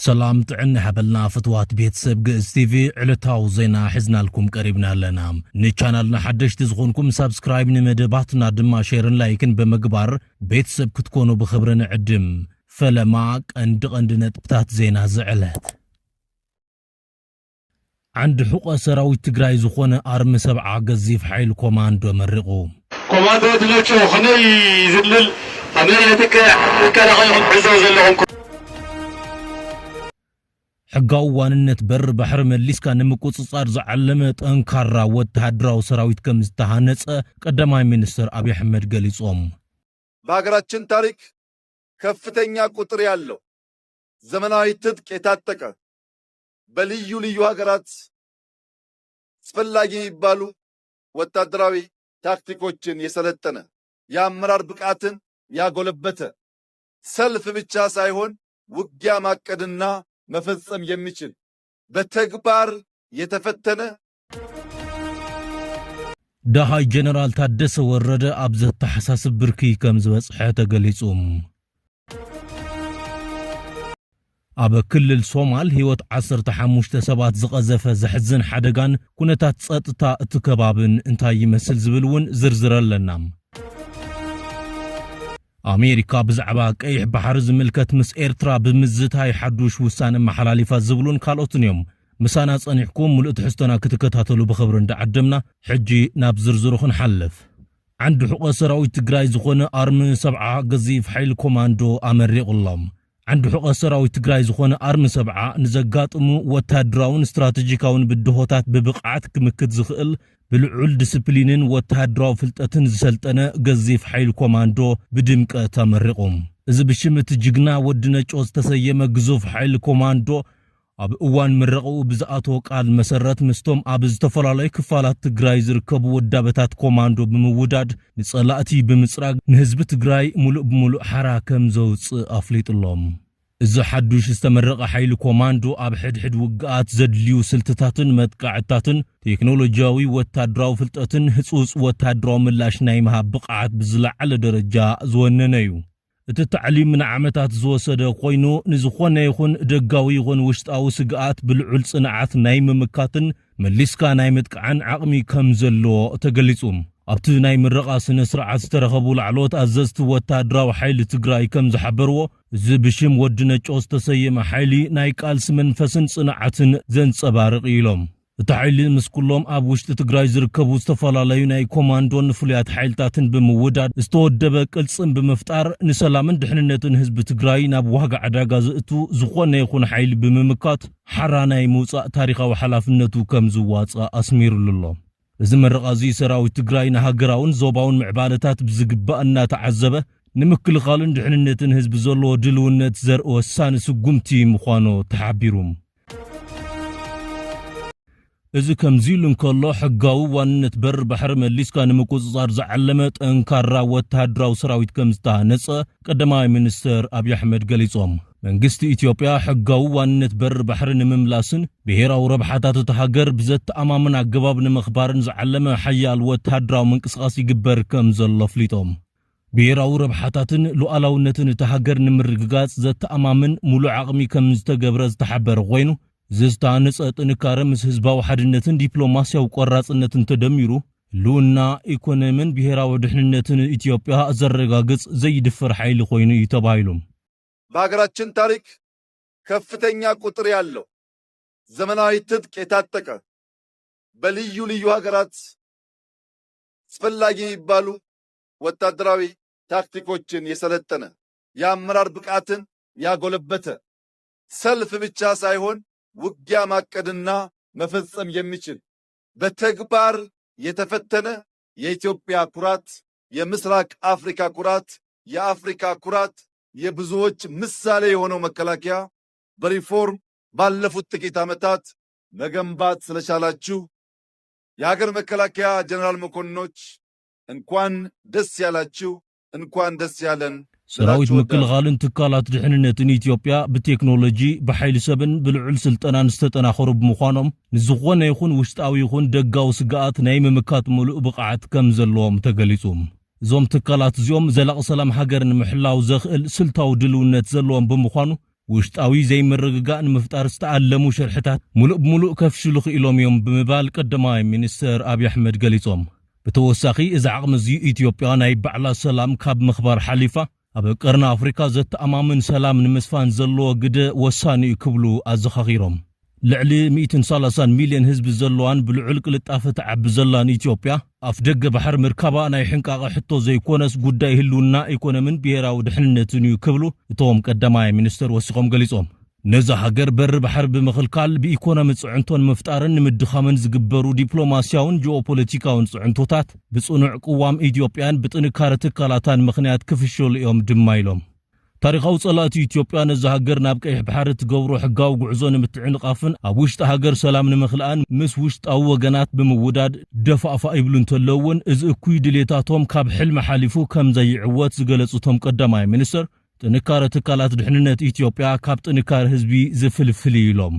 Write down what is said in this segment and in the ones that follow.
ሰላም ጥዕና ይሃበልና ፍትዋት ቤተሰብ ግእዝ ቲቪ፣ ዕለታዊ ዜና ሒዝናልኩም ቀሪብና ኣለና። ንቻናልና ሓደሽቲ ዝኾንኩም ሳብስክራይብ፣ ንመደባትና ድማ ሼርን ላይክን ብምግባር ቤተሰብ ክትኮኑ ብኽብሪ ንዕድም። ፈለማ ቀንዲ ቀንዲ ነጥብታት ዜና ዝዕለት። ዓንዲ ሑቐ ሰራዊት ትግራይ ዝኾነ ኣርሚ ሰብዓ ገዚፍ ሓይሊ ኮማንዶ መሪቑ። ኮማንዶ ወዲ ነጮ ከመይ ዝልል፣ ከመይ የጥቅዕ፣ መከላኸሊ ክትዕዘቡ ዘለኹም። ሕጋዊ ዋንነት በር ባሕሪ መሊስካ ንምቁጽጻር ዝዓለመ ጠንካራ ወተሃደራዊ ሰራዊት ከም ዝተሃነጸ ቀዳማይ ሚኒስትር ኣብይ ኣሕመድ ገሊጾም። በሀገራችን ታሪክ ከፍተኛ ቁጥር ያለው ዘመናዊ ትጥቅ የታጠቀ፣ በልዩ ልዩ ሀገራት አስፈላጊ የሚባሉ ወታደራዊ ታክቲኮችን የሰለጠነ፣ የአመራር ብቃትን ያጎለበተ፣ ሰልፍ ብቻ ሳይሆን ውጊያ ማቀድና መፈጸም የሚችል፣ በተግባር የተፈተነ። ደሃይ ጀነራል ታደሰ ወረደ ኣብ ዘተሓሳስብ ብርኪ ከም ዝበጽሐ ተገሊጹ። ኣብ ክልል ሶማል ህይወት ዓሰርተ ሓሙሽተ ሰባት ዝቐዘፈ ዘሕዝን ሓደጋን ኩነታት ጸጥታ እቲ ከባብን እንታይ ይመስል ዝብል እውን ዝርዝር ኣለና። ኣሜሪካ ብዛዕባ ቀይሕ ባሕሪ ዝምልከት ምስ ኤርትራ ብምዝታይ ሓዱሽ ውሳነ ኣመሓላሊፋ ዝብሉን ካልኦትን እዮም። ምሳና ጸኒሕኩም ምሉእ ትሕዝቶና ክትከታተሉ ብኽብሪ እንዳዓደምና፣ ሕጂ ናብ ዝርዝሩ ክንሓልፍ። ዓንዲ ሑቐ ሰራዊት ትግራይ ዝኾነ ኣርሚ ሰብዓ ገዚፍ ሓይሊ ኮማንዶ ኣመሪቑሎም። ዓንዲ ሑቐ ሰራዊት ትግራይ ዝኾነ ኣርሚ ሰብዓ ንዘጋጥሙ ወታደራውን ስትራቴጂካውን ብድሆታት ብብቕዓት ክምክት ዝኽእል ብልዑል ዲስፕሊንን ወተሃደራዊ ፍልጠትን ዝሰልጠነ ገዚፍ ሓይሊ ኮማንዶ ብድምቀት ኣመሪቑ። እዚ ብሽም እቲ ጅግና ወዲ ነጮ ዝተሰየመ ግዙፍ ሓይሊ ኮማንዶ ኣብ እዋን ምረቕኡ ብዝኣተወ ቃል መሰረት ምስቶም ኣብ ዝተፈላለዩ ክፋላት ትግራይ ዝርከቡ ወዳበታት ኮማንዶ ብምውዳድ ንጸላእቲ ብምጽራግ ንህዝቢ ትግራይ ሙሉእ ብሙሉእ ሓራ ከም ዘውጽእ ኣፍሊጡሎም። እዚ ሓዱሽ ዝተመረቐ ሓይሊ ኮማንዶ ኣብ ሕድሕድ ውግኣት ዘድልዩ ስልትታትን መጥቃዕትታትን ቴክኖሎጂያዊ ወታደራዊ ፍልጠትን ህጹጽ ወታደራዊ ምላሽ ናይ ምሃብ ብቕዓት ብዝለዓለ ደረጃ ዝወነነ እዩ። እቲ ታዕሊም ንዓመታት ዝወሰደ ኮይኑ፣ ንዝኾነ ይኹን ደጋዊ ይኹን ውሽጣዊ ስግኣት ብልዑል ጽንዓት ናይ ምምካትን መሊስካ ናይ ምጥቃዕን ዓቕሚ ከም ዘለዎ ተገሊጹ። ኣብቲ ናይ ምረቓ ስነ ስርዓት ዝተረኸቡ ላዕለዎት ኣዘዝቲ ወታደራዊ ሓይሊ ትግራይ ከም ዝሓበርዎ፣ እዚ ብሽም ወዲ ነጮ ዝተሰየመ ሓይሊ ናይ ቃልሲ መንፈስን ጽንዓትን ዘንጸባርቕ እዩ ኢሎም። እቲ ሓይሊ ምስ ኩሎም ኣብ ውሽጢ ትግራይ ዝርከቡ ዝተፈላለዩ ናይ ኮማንዶን ፍሉያት ሓይልታትን ብምውዳድ ዝተወደበ ቅልጽም ብምፍጣር ንሰላምን ድሕንነትን ህዝቢ ትግራይ ናብ ዋጋ ዕዳጋ ዘእቱ ዝኾነ ይኹን ሓይሊ ብምምካት ሓራ ናይ ምውጻእ ታሪኻዊ ሓላፍነቱ ከም ዝዋጻእ ኣስሚሩሉ ኣሎ። እዚ መረቓ እዚ ሰራዊት ትግራይ ንሃገራውን ዞባውን ምዕባለታት ብዝግባእ እናተዓዘበ ንምክልኻልን ድሕንነትን ህዝቢ ዘለዎ ድልውነት ዘርኢ ወሳኒ ስጉምቲ ምዃኑ ተሓቢሩ። እዚ ከምዚ ኢሉ እንከሎ፣ ሕጋዊ ዋንነት በር ባሕሪ መሊስካ ንምቁጽጻር ዝዓለመ ጠንካራ ወተሃደራዊ ሰራዊት ከም ዝተሃነጸ ቀዳማይ ሚኒስትር ኣብይ ኣሕመድ ገሊጾም። መንግስቲ ኢትዮጵያ ሕጋዊ ዋንነት በር ባሕሪ ንምምላስን ብሄራዊ ረብሓታት እታ ሃገር ብዘተኣማምን ኣገባብ ንምኽባርን ዝዓለመ ሓያል ወተሃደራዊ ምንቅስቓስ ይግበር ከም ዘሎ ኣፍሊጦም። ብሄራዊ ረብሓታትን ሉዓላውነትን እታ ሃገር ንምርግጋጽ ዘተኣማምን ሙሉእ ዓቕሚ ከም ዝተገብረ ዝተሓበረ ኮይኑ፣ እዚ ዝተሃነጸ ጥንካረ ምስ ህዝባዊ ሓድነትን ዲፕሎማስያዊ ቆራጽነትን ተደሚሩ፣ ህልውና፣ ኢኮኖሚን ብሄራዊ ድሕንነትን ኢትዮጵያ ዘረጋግጽ ዘይድፈር ሓይሊ ኮይኑ እዩ ተባሂሉ። በሀገራችን ታሪክ ከፍተኛ ቁጥር ያለው ዘመናዊ ትጥቅ የታጠቀ፣ በልዩ ልዩ ሀገራት አስፈላጊ የሚባሉ ወታደራዊ ታክቲኮችን የሰለጠነ፣ የአመራር ብቃትን ያጎለበተ፣ ሰልፍ ብቻ ሳይሆን ውጊያ ማቀድና መፈጸም የሚችል፣ በተግባር የተፈተነ፣ የኢትዮጵያ ኩራት፣ የምስራቅ አፍሪካ ኩራት፣ የአፍሪካ ኩራት፣ የብዙዎች ምሳሌ የሆነው መከላከያ በሪፎርም ባለፉት ጥቂት ዓመታት መገንባት ስለቻላችሁ የሀገር መከላከያ ጀነራል መኮንኖች እንኳን ደስ ያላችሁ፣ እንኳን ደስ ያለን ሰራዊት እላችኋለሁ። ምክልኻልን ትካላት ድሕንነትን ኢትዮጵያ ብቴክኖሎጂ፣ ብሓይሊ ሰብን ብልዑል ስልጠናን ዝተጠናኸሩ ብምዃኖም፣ ንዝኾነ ይኹን ውሽጣዊ ይኹን ደጋዊ ስግኣት ናይ ምምካት ምሉእ ብቕዓት ከም ዘለዎም ተገሊጹ። እዞም ትካላት እዚኦም ዘላቒ ሰላም ሃገር ንምሕላው ዘኽእል ስልታዊ ድልውነት ዘለዎም ብምዃኑ፣ ውሽጣዊ ዘይምርግጋእ ንምፍጣር ዝተኣለሙ ሽርሕታት ምሉእ ብምሉእ ከፍሽሉ ክኢሎም እዮም ብምባል ቀዳማይ ሚኒስተር ኣብይ ኣሕመድ ገሊጾም። ብተወሳኺ፣ እዚ ዓቕሚ እዚ ኢትዮጵያ ናይ ባዕላ ሰላም ካብ ምኽባር ሓሊፋ፣ ኣብ ቀርኒ ኣፍሪካ ዘተኣማምን ሰላም ንምስፋን ዘለዎ ግደ ወሳኒ እዩ ክብሉ ኣዘኻኺሮም። ልዕሊ ሚእትን ሰላሳን ሚልዮን ህዝቢ ዘለዋን ብልዑል ቅልጣፈ ትዓቢ ዘላን ኢትዮጵያ፣ ኣፍ ደገ ባሕሪ ምርካባ ናይ ሕንቃቐ ሕቶ ዘይኮነስ፣ ጉዳይ ህልውና፣ ኢኮኖምን ብሄራዊ ድሕንነትን እዩ ክብሉ እቶም ቀዳማይ ሚኒስተር ወሲኾም ገሊጾም። ነዛ ሃገር በሪ ባሕሪ ብምኽልካል ብኢኮኖሚ ጽዕንቶ ንምፍጣርን ንምድኻምን ዝግበሩ ዲፕሎማስያውን ጂኦፖለቲካውን ጽዕንቶታት ብጽኑዕ ቅዋም ኢትዮጵያን ብጥንካረ ትካላታን ምኽንያት ክፍሸሉ እዮም ድማ ኢሎም። ታሪኻዊ ጸላእቲ ኢትዮጵያ ነዛ ሃገር ናብ ቀይሕ ባሕሪ ትገብሮ ሕጋዊ ጉዕዞ ንምትዕንቓፍን ኣብ ውሽጢ ሃገር ሰላም ንምኽልኣን ምስ ውሽጣዊ ወገናት ብምውዳድ ደፋእፋእ ይብሉ እንተለዉ እውን፣ እዚ እኩይ ድሌታቶም ካብ ሕልሚ ሓሊፉ ከም ዘይዕወት ዝገለጹ እቶም ቀዳማይ ሚኒስትር፣ ጥንካረ ትካላት ድሕንነት ኢትዮጵያ ካብ ጥንካረ ህዝቢ ዝፍልፍል እዩ ኢሎም።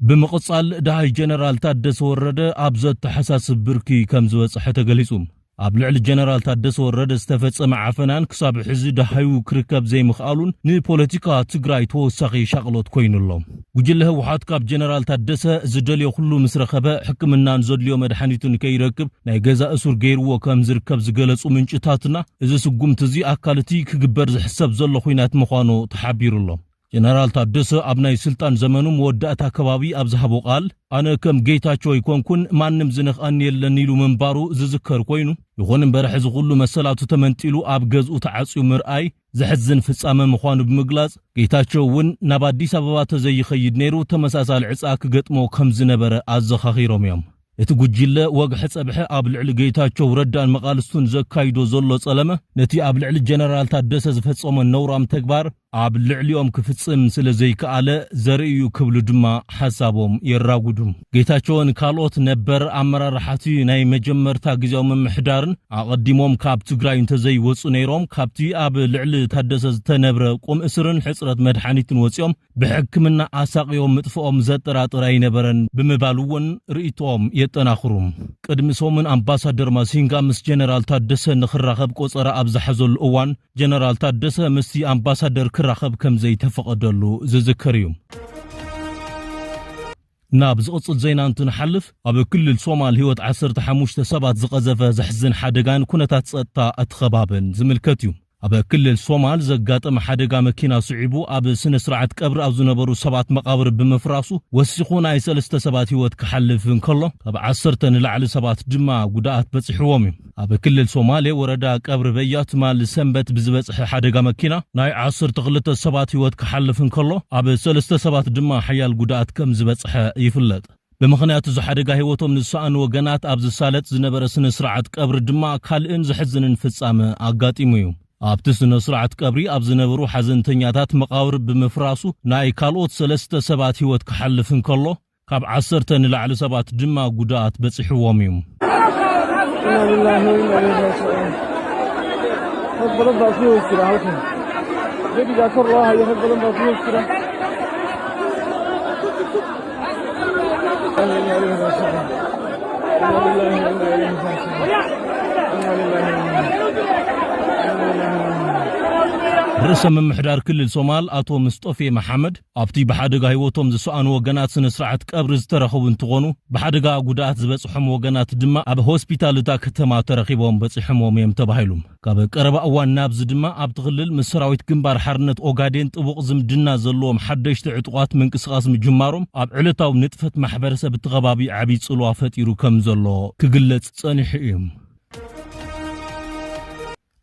ብምቕጻል፣ ደሃይ ጀነራል ታደሰ ወረደ ኣብ ዘተሓሳስብ ብርኪ ከም ዝበጽሐ ተገሊጹ። ኣብ ልዕሊ ጀነራል ታደሰ ወረደ ዝተፈጸመ ዓፈናን ክሳብ ሕዚ ደሃዩ ክርከብ ዘይምኽኣሉን ንፖለቲካ ትግራይ ተወሳኺ ሻቕሎት ኮይኑ ኣሎ። ጉጅለ ህወሓት ካብ ጀነራል ታደሰ ዝደልዮ ኩሉ ምስ ረኸበ፣ ሕክምናን ዘድልዮ መድሓኒትን ከይረክብ ናይ ገዛ እሱር ገይርዎ ከም ዝርከብ ዝገለጹ ምንጭታትና፣ እዚ ስጉምቲ እዚ ኣካል እቲ ክግበር ዝሕሰብ ዘሎ ኲናት ምዃኑ ተሓቢሩ ኣሎ። ጀነራል ታደሰ ኣብ ናይ ስልጣን ዘመኑ መወዳእታ ከባቢ ኣብ ዝሃቦ ቃል፣ ኣነ ከም ጌታቸው ኣይኮንኩን፣ ማንም ዝነኽኣኒ የለን ኢሉ ምንባሩ ዝዝከር ኮይኑ፣ ይኹን እምበር ሕዚ ኩሉ መሰላቱ ተመንጢሉ ኣብ ገዝኡ ተዓጽዩ ምርኣይ ዘሕዝን ፍጻመ ምዃኑ ብምግላጽ፣ ጌታቸው እውን ናብ ኣዲስ ኣበባ ተዘይኸይድ ነይሩ ተመሳሳሊ ዕጻ ክገጥሞ ከም ዝነበረ ኣዘኻኺሮም እዮም። እቲ ጉጅለ ወግሐ ጸብሐ ኣብ ልዕሊ ጌታቸው ረዳን መቓልስቱን ዘካይዶ ዘሎ ጸለመ፣ ነቲ ኣብ ልዕሊ ጀነራል ታደሰ ዝፈጸሞ ነውራም ተግባር ኣብ ልዕሊኦም ክፍጽም ስለ ዘይከኣለ ዘርኢ እዩ ክብሉ ድማ ሓሳቦም የራጉዱ። ጌታቸውን ካልኦት ነበር ኣመራርሓቲ ናይ መጀመርታ ግዜያዊ ምምሕዳርን ኣቐዲሞም ካብ ትግራይ እንተዘይወጹ ነይሮም፣ ካብቲ ኣብ ልዕሊ ታደሰ ዝተነብረ ቁም እስርን ሕጽረት መድሓኒትን ወጺኦም ብሕክምና ኣሳቕዮም ምጥፍኦም ዘጠራጥር ኣይነበረን ብምባል እውን ርእይቶኦም የጠናኽሩ። ቅድሚ ሰሙን ኣምባሳደር ማሲንጋ ምስ ጀነራል ታደሰ ንኽራኸብ ቆጸራ ኣብ ዝሓዘሉ እዋን፣ ጀነራል ታደሰ ምስቲ ኣምባሳደር ክራኸብ ከም ዘይተፈቐደሉ ዝዝከር እዩ። ናብ ዝቕጽል ዜና እንትንሓልፍ፣ ኣብ ክልል ሶማል ህይወት ዓሰርተ ሓሙሽተ ሰባት ዝቐዘፈ ዘሕዝን ሓደጋን ኩነታት ጸጥታ እቲ ከባብን ዝምልከት እዩ። ኣብ ክልል ሶማል ዘጋጠመ ሓደጋ መኪና ስዒቡ ኣብ ስነ ስርዓት ቀብሪ ኣብ ዝነበሩ ሰባት መቓብር ብምፍራሱ ወሲኹ ናይ ሰለስተ ሰባት ህይወት ክሓልፍ እንከሎ፣ ካብ ዓሰርተ ንላዕሊ ሰባት ድማ ጉድኣት በጺሕዎም እዩ። ኣብ ክልል ሶማሌ ወረዳ ቀብሪ በያ ትማል ሰንበት ብዝበጽሐ ሓደጋ መኪና ናይ ዓሰርተ ክልተ ሰባት ህይወት ክሓልፍ እንከሎ፣ ኣብ ሰለስተ ሰባት ድማ ሓያል ጉድኣት ከም ዝበጽሐ ይፍለጥ። ብምኽንያት እዚ ሓደጋ ህይወቶም ንዝሰኣኑ ወገናት ኣብ ዝሳለጥ ዝነበረ ስነ ስርዓት ቀብሪ ድማ ካልእን ዘሕዝንን ፍጻመ ኣጋጢሙ እዩ። ኣብቲ ስነ ስርዓት ቀብሪ ኣብ ዝነበሩ ሓዘንተኛታት መቓብር ብምፍራሱ ናይ ካልኦት ሰለስተ ሰባት ህይወት ክሓልፍ እንከሎ፣ ካብ ዓሰርተ ንላዕሊ ሰባት ድማ ጉድኣት በጺሕዎም እዩ። ኢና ሊላሂ ወኢና ኢለይሂ ራጂዑን። ረቢ፣ ረቢ ኣስሉ ይስራ፣ ሃልኩም። ረቢ ዳክር ሮሃ፣ ረቢ፣ ረቢ ኣስሉ ይስራ። ኢና ሊላሂ ወኢና ኢለይሂ ራጂዑን። ኢና ሊላሂ ወኢና ኢለይሂ ራጂዑን። ኢና ሊላሂ ወኢና ኢለይሂ ራጂዑን። ርእሰ ምምሕዳር ክልል ሶማል ኣቶ ምስጦፌ መሓመድ፣ ኣብቲ ብሓደጋ ህይወቶም ዝሰኣኑ ወገናት ስነ ስርዓት ቀብሪ ዝተረኸቡ እንትኾኑ፣ ብሓደጋ ጉድኣት ዝበፅሖም ወገናት ድማ ኣብ ሆስፒታል እታ ከተማ ተረኺቦም በፂሖምዎም እዮም ተባሂሉ። ካብ ቀረባ እዋን ናብዚ ድማ ኣብቲ ክልል ምስ ሰራዊት ግንባር ሓርነት ኦጋዴን ጥቡቕ ዝምድና ዘለዎም ሓደሽቲ ዕጡቓት ምንቅስቓስ ምጅማሮም ኣብ ዕለታዊ ንጥፈት ማሕበረሰብ እቲ ከባቢ ዓብዪ ፅልዋ ፈጢሩ ከም ዘሎ ክግለጽ ጸኒሑ እዩ።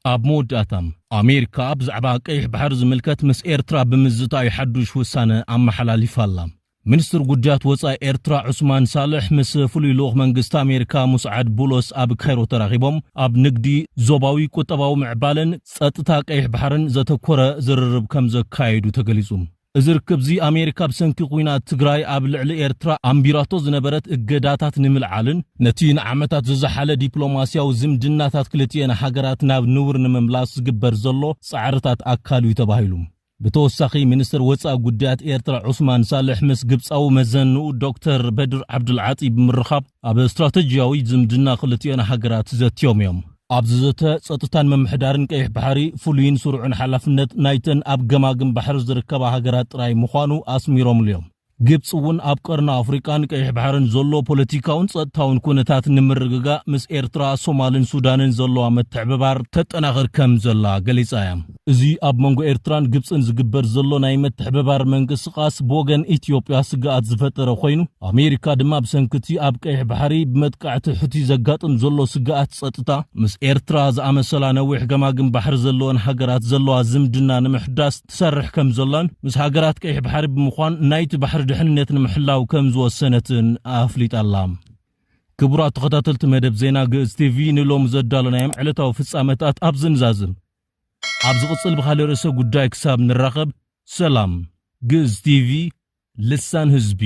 ኣብ መወዳእታ፣ ኣሜሪካ ብዛዕባ ቀይሕ ባሕሪ ዝምልከት ምስ ኤርትራ ብምዝታይ ሓዱሽ ውሳነ ኣመሓላሊፋ ኣላ። ሚኒስትር ጉዳያት ወጻኢ ኤርትራ ዑስማን ሳልሕ ምስ ፍሉይ ልኡኽ መንግስቲ ኣሜሪካ ሙስዓድ ቡሎስ ኣብ ካይሮ ተራኺቦም፣ ኣብ ንግዲ፣ ዞባዊ ቁጠባዊ ምዕባለን ጸጥታ ቀይሕ ባሕርን ዘተኮረ ዝርርብ ከም ዘካየዱ ተገሊጹ። እዚ ርክብዚ ኣሜሪካ ብሰንኪ ኲናት ትግራይ ኣብ ልዕሊ ኤርትራ ኣንቢራቶ ዝነበረት እገዳታት ንምልዓልን ነቲ ንዓመታት ዝዘሓለ ዲፕሎማስያዊ ዝምድናታት ክልቲኤን ሃገራት ናብ ንቡር ንምምላስ ዝግበር ዘሎ ጻዕርታት ኣካል እዩ ተባሂሉ። ብተወሳኺ፣ ሚኒስትር ወጻኢ ጉዳያት ኤርትራ ዑስማን ሳልሕ ምስ ግብጻዊ መዘንኡ ዶክተር በድር ዓብዱልዓጢ ብምርኻብ ኣብ ስትራተጂያዊ ዝምድና ክልቲኤን ሃገራት ዘትዮም እዮም። ኣብዚ ዘተ ጸጥታን ምምሕዳርን ቀይሕ ባሕሪ ፍሉይን ስሩዕን ሓላፍነት ናይተን ኣብ ገማግም ባሕሪ ዝርከባ ሃገራት ጥራይ ምዃኑ ኣስሚሮምሉ እዮም። ግብጺ እውን ኣብ ቀርኒ ኣፍሪቃን ቀይሕ ባሕርን ዘሎ ፖለቲካውን ጸጥታውን ኩነታት ንምርግጋእ ምስ ኤርትራ፣ ሶማልን ሱዳንን ዘለዋ መትሕብባር ተጠናኽር ከም ዘላ ገሊጻ እያ። እዚ ኣብ መንጎ ኤርትራን ግብጽን ዝግበር ዘሎ ናይ መትሕብባር ምንቅስቓስ ብወገን ኢትዮጵያ ስግኣት ዝፈጠረ ኮይኑ፣ ኣሜሪካ ድማ ብሰንኪ እቲ ኣብ ቀይሕ ባሕሪ ብመጥቃዕቲ ሑቲ ዘጋጥም ዘሎ ስግኣት ጸጥታ ምስ ኤርትራ ዝኣመሰላ ነዊሕ ገማግም ባሕሪ ዘለወን ሃገራት ዘለዋ ዝምድና ንምሕዳስ ትሰርሕ ከም ዘላን ምስ ሃገራት ቀይሕ ባሕሪ ብምዃን ናይቲ ባሕሪ ድሕንነት ንምሕላው ከም ዝወሰነትን ኣፍሊጣ ኣላ። ክቡራት ተኸታተልቲ መደብ ዜና ግእዝ ቲቪ፣ ንሎሚ ዘዳለናዮም ዕለታዊ ፍጻመታት ኣብዚ ንዛዝም። ኣብ ዝቕጽል ብኻልእ ርእሰ ጉዳይ ክሳብ ንራኸብ፣ ሰላም። ግእዝ ቲቪ፣ ልሳን ህዝቢ።